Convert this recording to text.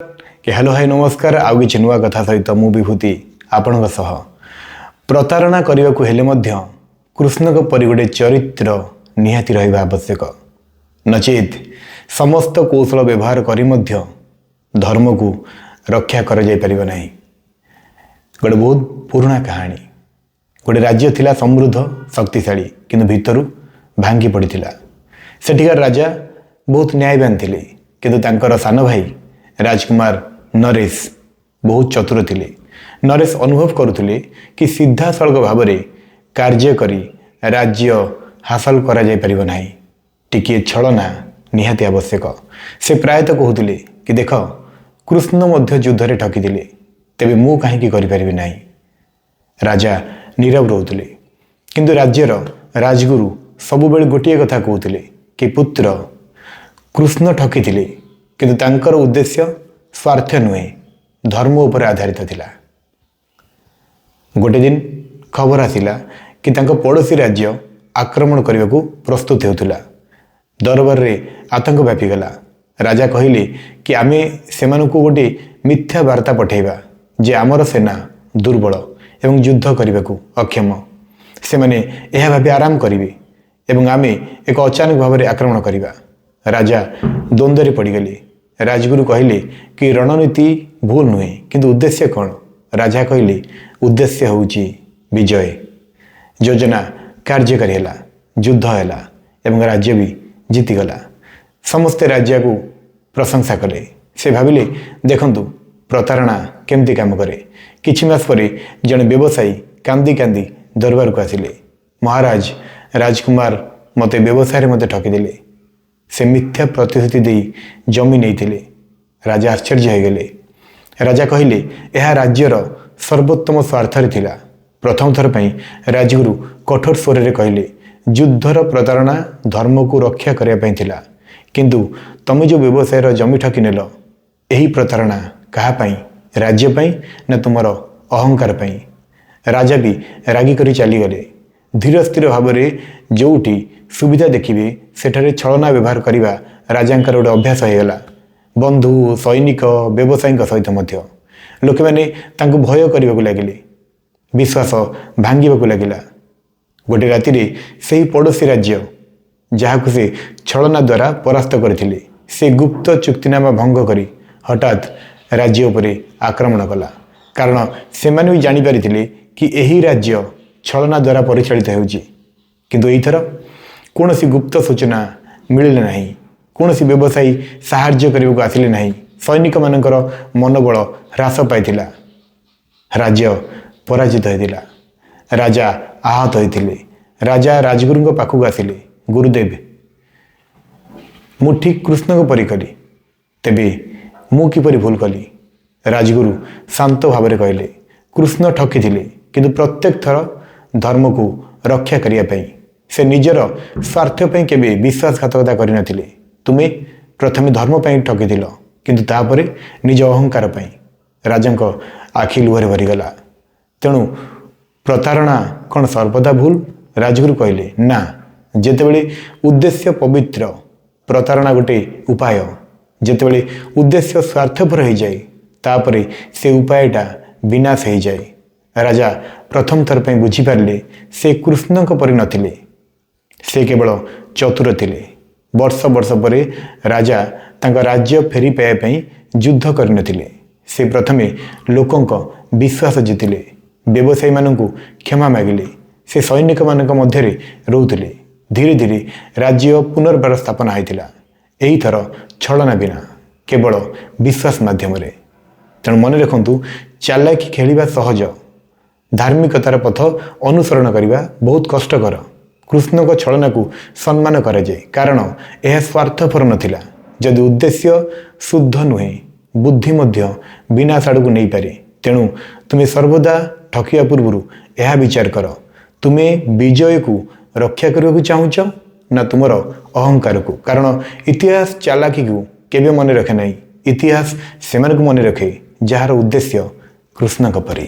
କି hello, high, ନମସ୍କାର। ଆଉ କିଛି ନୂଆ କଥା ସହିତ ମୁଁ ବିଭୂତି ଆପଣଙ୍କ ସହ। ପ୍ରତାରଣା କରିବାକୁ ହେଲେ ମଧ୍ୟ କୃଷ୍ଣଙ୍କ ପରି ଗୋଟେ ଚରିତ୍ର ନିହାତି ରହିବା ଆବଶ୍ୟକ, ନଚେତ୍ ସମସ୍ତ କୌଶଳ ବ୍ୟବହାର କରି ମଧ୍ୟ ଧର୍ମକୁ ରକ୍ଷା କରାଯାଇପାରିବ ନାହିଁ। ଗୋଟେ ବହୁତ ପୁରୁଣା କାହାଣୀ। ଗୋଟେ ରାଜ୍ୟ ଥିଲା, ସମୃଦ୍ଧ, ଶକ୍ତିଶାଳୀ, କିନ୍ତୁ ଭିତରୁ ଭାଙ୍ଗି ପଡ଼ିଥିଲା। ସେଠିକାର ରାଜା ବହୁତ ନ୍ୟାୟବାନ ଥିଲେ, କିନ୍ତୁ ତାଙ୍କର ସାନ ଭାଇ ରାଜକୁମାର ନରେଶ ବହୁତ ଚତୁର ଥିଲେ। ନରେଶ ଅନୁଭବ କରୁଥିଲେ କି ସିଧାସଳଖ ଭାବରେ କାର୍ଯ୍ୟ କରି ରାଜ୍ୟ ହାସଲ କରାଯାଇପାରିବ ନାହିଁ, ଟିକିଏ ଛଳନା ନିହାତି ଆବଶ୍ୟକ। ସେ ପ୍ରାୟତଃ କହୁଥିଲେ କି ଦେଖ, କୃଷ୍ଣ ମଧ୍ୟ ଯୁଦ୍ଧରେ ଠକିଥିଲେ, ତେବେ ମୁଁ କାହିଁକି କରିପାରିବି ନାହିଁ? ରାଜା ନୀରବ ରହୁଥିଲେ, କିନ୍ତୁ ରାଜ୍ୟର ରାଜଗୁରୁ ସବୁବେଳେ ଗୋଟିଏ କଥା କହୁଥିଲେ କି ପୁତ୍ର, କୃଷ୍ଣ ଠକିଥିଲେ, କିନ୍ତୁ ତାଙ୍କର ଉଦ୍ଦେଶ୍ୟ ସ୍ୱାର୍ଥ ନୁହେଁ, ଧର୍ମ ଉପରେ ଆଧାରିତ ଥିଲା। ଗୋଟେ ଦିନ ଖବର ଆସିଲା କି ତାଙ୍କ ପଡ଼ୋଶୀ ରାଜ୍ୟ ଆକ୍ରମଣ କରିବାକୁ ପ୍ରସ୍ତୁତ ହେଉଥିଲା। ଦରବାରରେ ଆତଙ୍କ ବ୍ୟାପିଗଲା। ରାଜା କହିଲେ କି ଆମେ ସେମାନଙ୍କୁ ଗୋଟେ ମିଥ୍ୟା ବାର୍ତ୍ତା ପଠାଇବା ଯେ ଆମର ସେନା ଦୁର୍ବଳ ଏବଂ ଯୁଦ୍ଧ କରିବାକୁ ଅକ୍ଷମ। ସେମାନେ ଏହା ଭାବି ଆରାମ କରିବେ ଏବଂ ଆମେ ଏକ ଅଚାନକ ଭାବରେ ଆକ୍ରମଣ କରିବା। ରାଜା ଦ୍ୱନ୍ଦ୍ୱରେ ପଡ଼ିଗଲେ। ରାଜଗୁରୁ କହିଲେ କି ରଣନୀତି ଭୁଲ ନୁହେଁ, କିନ୍ତୁ ଉଦ୍ଦେଶ୍ୟ କ'ଣ? ରାଜା କହିଲେ, ଉଦ୍ଦେଶ୍ୟ ହେଉଛି ବିଜୟ। ଯୋଜନା କାର୍ଯ୍ୟକାରୀ ହେଲା, ଯୁଦ୍ଧ ହେଲା ଏବଂ ରାଜ୍ୟ ବି ଜିତିଗଲା। ସମସ୍ତେ ରାଜାକୁ ପ୍ରଶଂସା କଲେ। ସେ ଭାବିଲେ, ଦେଖନ୍ତୁ ପ୍ରତାରଣା କେମିତି କାମ କରେ। କିଛି ମାସ ପରେ ଜଣେ ବ୍ୟବସାୟୀ କାନ୍ଦି କାନ୍ଦି ଦରବାରକୁ ଆସିଲେ। ମହାରାଜ, ରାଜକୁମାର ମୋତେ ବ୍ୟବସାୟରେ ମୋତେ ଠକିଦେଲେ। ସେ ମିଥ୍ୟା ପ୍ରତିଶ୍ରୁତି ଦେଇ ଜମି ନେଇଥିଲେ। ରାଜା ଆଶ୍ଚର୍ଯ୍ୟ ହୋଇଗଲେ। ରାଜା କହିଲେ, ଏହା ରାଜ୍ୟର ସର୍ବୋତ୍ତମ ସ୍ୱାର୍ଥରେ ଥିଲା। ପ୍ରଥମ ଥର ପାଇଁ ରାଜଗୁରୁ କଠୋର ସ୍ୱରରେ କହିଲେ, ଯୁଦ୍ଧର ପ୍ରତାରଣା ଧର୍ମକୁ ରକ୍ଷା କରିବା ପାଇଁ ଥିଲା, କିନ୍ତୁ ତମେ ଯେଉଁ ବ୍ୟବସାୟର ଜମି ଠକି ନେଲ, ଏହି ପ୍ରତାରଣା କାହା ପାଇଁ? ରାଜ୍ୟ ପାଇଁ ନା ତୁମର ଅହଙ୍କାର ପାଇଁ? ରାଜା ବି ରାଗି କରି ଚାଲିଗଲେ। ଧୀର ସ୍ଥିର ଭାବରେ ଯେଉଁଠି ସୁବିଧା ଦେଖିବେ, ସେଠାରେ ଛଳନା ବ୍ୟବହାର କରିବା ରାଜାଙ୍କର ଗୋଟେ ଅଭ୍ୟାସ ହୋଇଗଲା। ବନ୍ଧୁ, ସୈନିକ, ବ୍ୟବସାୟୀଙ୍କ ସହିତ ମଧ୍ୟ ଲୋକମାନେ ତାଙ୍କୁ ଭୟ କରିବାକୁ ଲାଗିଲେ। ବିଶ୍ୱାସ ଭାଙ୍ଗିବାକୁ ଲାଗିଲା। ଗୋଟେ ରାତିରେ ସେହି ପଡ଼ୋଶୀ ରାଜ୍ୟ, ଯାହାକୁ ସେ ଛଳନା ଦ୍ୱାରା ପରାସ୍ତ କରିଥିଲେ, ସେ ଗୁପ୍ତ ଚୁକ୍ତିନାମା ଭଙ୍ଗ କରି ହଠାତ୍ ରାଜ୍ୟ ଉପରେ ଆକ୍ରମଣ କଲା, କାରଣ ସେମାନେ ବି ଜାଣିପାରିଥିଲେ କି ଏହି ରାଜ୍ୟ ଛଳନା ଦ୍ୱାରା ପରିଚାଳିତ ହେଉଛି। କିନ୍ତୁ ଏଇଥର କୌଣସି ଗୁପ୍ତ ସୂଚନା ମିଳିଲା ନାହିଁ, କୌଣସି ବ୍ୟବସାୟୀ ସାହାଯ୍ୟ କରିବାକୁ ଆସିଲେ ନାହିଁ। ସୈନିକମାନଙ୍କର ମନୋବଳ ହ୍ରାସ ପାଇଥିଲା। ରାଜ୍ୟ ପରାଜିତ ହୋଇଥିଲା। ରାଜା ଆହତ ହୋଇଥିଲେ। ରାଜା ରାଜଗୁରୁଙ୍କ ପାଖକୁ ଆସିଲେ। ଗୁରୁଦେବ, ମୁଁ ଠିକ୍ କୃଷ୍ଣଙ୍କ ପରି କଲି, ତେବେ ମୁଁ କିପରି ଭୁଲ କଲି? ରାଜଗୁରୁ ଶାନ୍ତ ଭାବରେ କହିଲେ, କୃଷ୍ଣ ଠକିଥିଲେ, କିନ୍ତୁ ପ୍ରତ୍ୟେକ ଥର ଧର୍ମକୁ ରକ୍ଷା କରିବା ପାଇଁ। ସେ ନିଜର ସ୍ୱାର୍ଥ ପାଇଁ କେବେ ବିଶ୍ୱାସଘାତକତା କରିନଥିଲେ। ତୁମେ ପ୍ରଥମେ ଧର୍ମ ପାଇଁ ଠକିଥିଲ, କିନ୍ତୁ ତାପରେ ନିଜ ଅହଙ୍କାର ପାଇଁ। ରାଜାଙ୍କ ଆଖି ଲୁହରେ ଭରିଗଲା। ତେଣୁ ପ୍ରତାରଣା କ'ଣ ସର୍ବଦା ଭୁଲ? ରାଜଗୁରୁ କହିଲେ, ନା, ଯେତେବେଳେ ଉଦ୍ଦେଶ୍ୟ ପବିତ୍ର, ପ୍ରତାରଣା ଗୋଟେ ଉପାୟ। ଯେତେବେଳେ ଉଦ୍ଦେଶ୍ୟ ସ୍ୱାର୍ଥପର ହୋଇଯାଏ, ତାପରେ ସେ ଉପାୟଟା ବିନାଶ ହେଇଯାଏ। ରାଜା ପ୍ରଥମ ଥର ପାଇଁ ବୁଝିପାରିଲେ, ସେ କୃଷ୍ଣଙ୍କ ପରି ନଥିଲେ, ସେ କେବଳ ଚତୁର ଥିଲେ। ବର୍ଷ ବର୍ଷ ପରେ ରାଜା ତାଙ୍କ ରାଜ୍ୟ ଫେରି ପାଇବା ପାଇଁ ଯୁଦ୍ଧ କରିନଥିଲେ। ସେ ପ୍ରଥମେ ଲୋକଙ୍କ ବିଶ୍ୱାସ ଜିତିଲେ, ବ୍ୟବସାୟୀମାନଙ୍କୁ କ୍ଷମା ମାଗିଲେ। ସେ ସୈନିକମାନଙ୍କ ମଧ୍ୟରେ ରହୁଥିଲେ। ଧୀରେ ଧୀରେ ରାଜ୍ୟ ପୁନର୍ବାର ସ୍ଥାପନା ହୋଇଥିଲା, ଏଇଥର ଛଳନା ବିନା, କେବଳ ବିଶ୍ୱାସ ମାଧ୍ୟମରେ। ତେଣୁ ମନେ ରଖନ୍ତୁ, ଚାଲାକି ଖେଳିବା ସହଜ, ଧାର୍ମିକତାର ପଥ ଅନୁସରଣ କରିବା ବହୁତ କଷ୍ଟକର। କୃଷ୍ଣଙ୍କ ଛଳନାକୁ ସମ୍ମାନ କରାଯାଏ, କାରଣ ଏହା ସ୍ୱାର୍ଥପର ନଥିଲା। ଯଦି ଉଦ୍ଦେଶ୍ୟ ଶୁଦ୍ଧ ନୁହେଁ, ବୁଦ୍ଧି ମଧ୍ୟ ବିନାଶ ଆଡ଼କୁ ନେଇପାରେ। ତେଣୁ ତୁମେ ସର୍ବଦା ଠକିବା ପୂର୍ବରୁ ଏହା ବିଚାର କର, ତୁମେ ବିଜୟକୁ ରକ୍ଷା କରିବାକୁ ଚାହୁଁଛ ନା ତୁମର ଅହଙ୍କାରକୁ? କାରଣ ଇତିହାସ ଚାଲାକିକୁ କେବେ ମନେ ରଖେ ନାହିଁ। ଇତିହାସ ସେମାନଙ୍କୁ ମନେ ରଖେ ଯାହାର ଉଦ୍ଦେଶ୍ୟ କୃଷ୍ଣଙ୍କ ପରି।